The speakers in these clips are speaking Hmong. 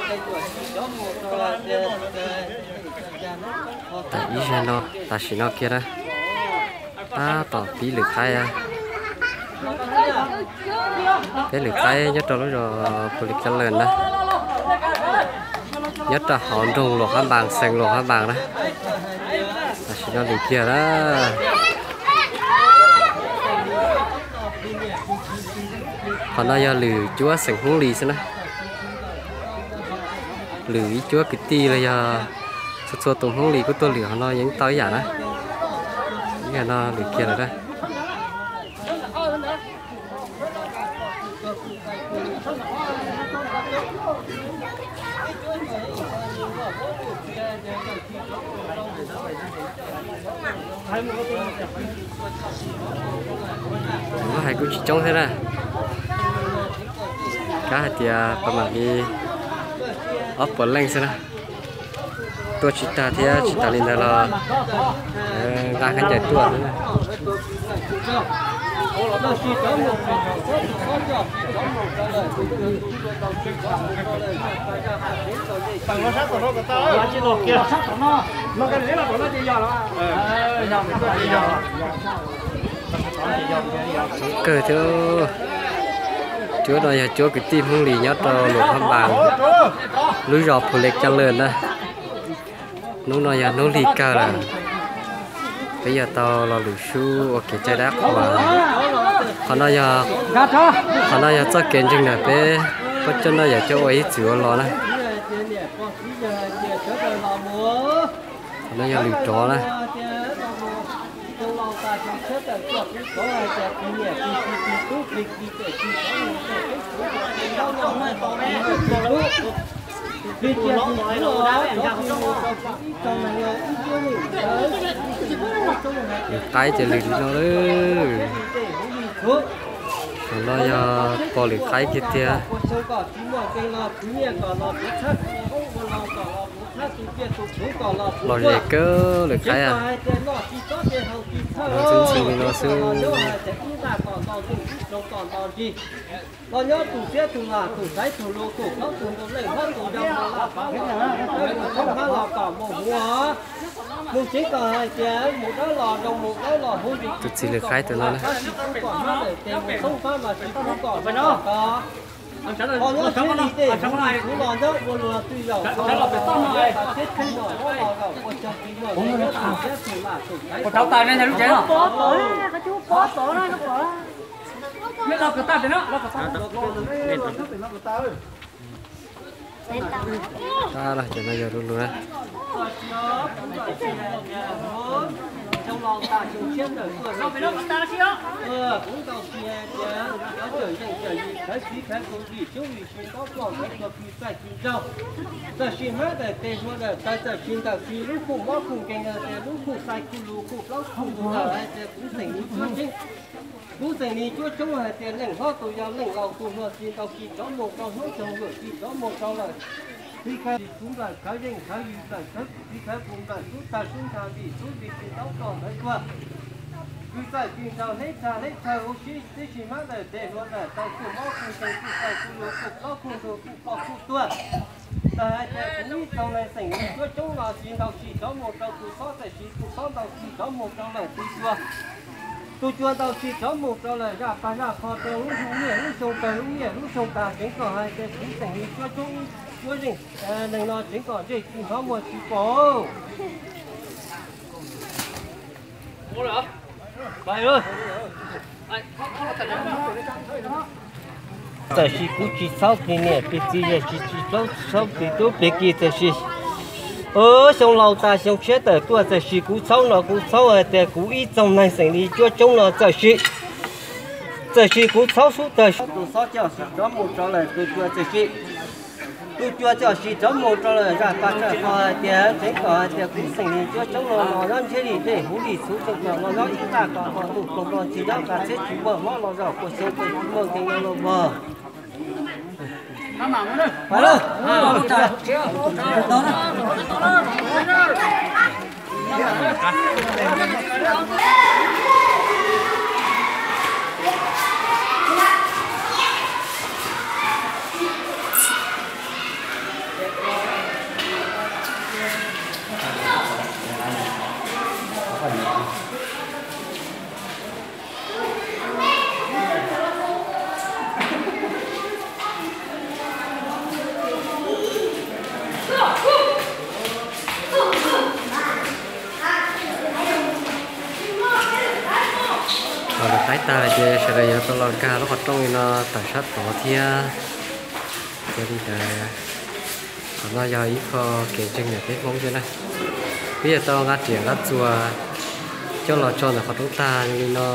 Tam ib zaug no, tam sim no kiag na, tab tom pib lwm qaib. Peb lwm qaib nyob rau lub zos Phu Lis Cab Lees na, nyob rau hauv nroog Luam Hab Npaas, xeev Luam Hab Npaas na. Tam sim no lwm kiag na. Qhov no yog lwm cuab xeem Hmoob Lis xwb na. Lwm ib cuab kwv tij los yog txhua txhua tus Hmoob Lis kuj tuaj lwm hauv no yeej tau ib yam na. Ib yam no lwm kiag lawm na. Kuv hais kuj tsis coob thiab na. Kav hais tias pab mam li ob puas leej xwb na. Tuaj tsis tag thiab tsis tas li ntawd los nqa khaub ncaws tuaj xwb na. Kawg thiab. Cuab no yog cuab kwv tij Hmoob Lis nyob rau Luam Hab Npaas, lub zos Phu Lis Cab Lees na. Hnub no yog hnub hli kawg lawm, peb yuav tau los lwm sub ua kev cai dab qhuas. Qhov no yog, qhov no yog txoj kev ntseeg ntawm peb pab coj noj yawm coj ua ib txwm ua los na. Qhov no yog lwm rov na. Lwm qaib ces lwm li no lawm. Qhov no yog pom lwm qaib kiag tiag. Los ze kawg lwm qaib. Los ntxhi ntxhi li no xwb. Los nyob tus xiab tus lam tus xaiv tus lus tus plaub tus ntug leej hlob tus yau mus laj pab los tus thoob hmab los kom mus huv os. Mus tsev kom hais tias mus dawb los zoo mus dawb los huv. Tus txiv lwm qaib tus no na. Mus tsev kom hmab lawm ces mus thoob hmab mas tsis pub kom mus kom tod. Ho nyob tsev li tej huv li kuv los nyob ua luag twj zaum ua luag los txhiab txhib los nyob los zaum ua cog tis mog nyob tus xiab tus lam tus xaiv tus lus. Tab los cov no yog lub lub na. Txawm sis hmab daws tes hluas daws taw, txawm sis ntawm sis lub khuj mob khuj nkeeg tes lub khuj xaiv khuj lus khuj plaub khuj ntug lawm hais tias kuv xeem li cuab tseeb. Kuv xeem li cuab tseeb hais tias leej hlob tus yau leej laus tus hluas tsis ntaus tsis rov mus rau hnub xyoo yuam tsis rov mus rau lawm. Txiv khawv tsis txhuv nplawm khawv yeej khawv yws nplawm khawv txiv khawv kuv nplawm xub tag xub ntsha vim xub vim tsis taub tog ntawd tuag. Kwv txawj kwv ntshaw hleb tshaw hleb tshaw huv si tib si hmab daws tes hluas daws taw khuj mob khuj nkeeg khuj xaiv khuj lus khuj plaub khuj ntug khuj ploj khuj tuag. Txawm hais tias kuv ib txoog neeg xeem li cuab tseeb los tsis ntaus tsis rov mus rau tus xob txawm sis tus xob ntaus tsis rov mus rau lawm tus cua. Tus cua ntaus tsis rov mus rau lawm zaj pag zaj qho rau lub hnub niaj lub xyoo tag lub niaj lub xyoo tag tseev kom hais tias kuv xeem li cuab tseeb cuab zeej neeg no tseev kom ntsej tsis hnov muag tsis pom. Txawm sis kuv tsis txhaub plig niam plig txiv, txawm sis tsis txhaub plig tub plig ki, txawm sis xyoo laus tas xyoo tshiab tawm tuaj, txawm sis kuv txhaub no kuv txhaub hais tias kuv ib txoog neeg xeem li cuab tseeb no txawm sis, txawm sis kuv txhaub xub tawg tus xob coj sis rov mus rau lawm tus cua txawm sis, tus cua coj sis rov mus rau lawm zaj pag zaj qho hais tias tseev kom hais tias kuv xeem li cuab tseeb no los nyob ntshiab li dej huv li txhuv tseem kom los nyob ib qaj kom hmo ntuj ploog los tsis nyob qas txhiab tsis muaj mob los zaum kua xyoo pes tsis muaj nkees los los vog. Tag lawm ces sawv daws yuav tau los nkag lub qhov rooj li no tawm sab tod thiab. Yog li ntawd, qhov no yog ib qho kev ntseeg ntawm peb Hmoob thiab na. Peb yuav tau nqa riam nqa txuas coj los tso ntawm qhov rooj tag li no,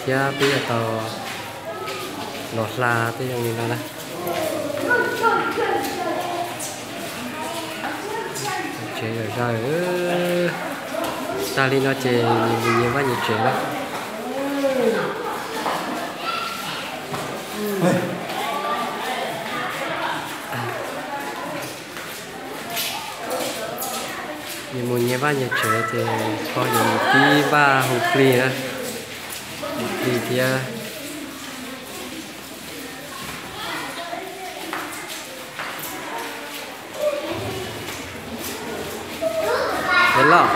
thiab peb yuav tau los hla tej zoo li no na. Tsev zam zawm. Tag li no ces nyias mus nyias vaj nyias tsev na. Nyias mus nyias vaj nyias tsev ces ho yuav mus pib npaj hu plig na. Hu plig thiab. Dej loj.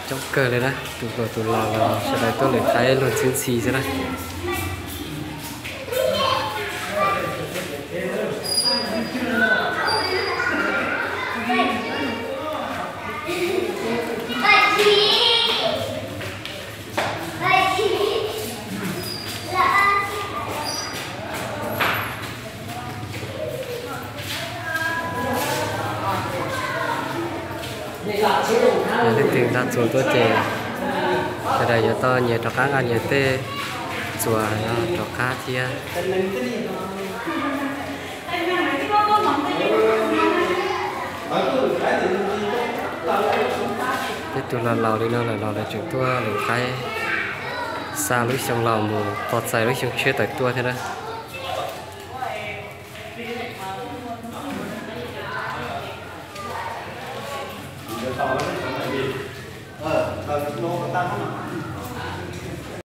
Coob kawg li na, tus hluas tus laus los sawv daws tuaj lwm qaib luag ntxhi ntxhi xwb na. Yog leej twg nqa txuas tuaj ces sawv daws yuav tau nyias rov qab nqa nyias tej txuas rov qab thiab. Tej tus laus laus li no lawm los lawv tseem tuaj lwm qaib xa lub xyoo laus mus tos txais lub xyoo tshiab tawm tuaj thiab na.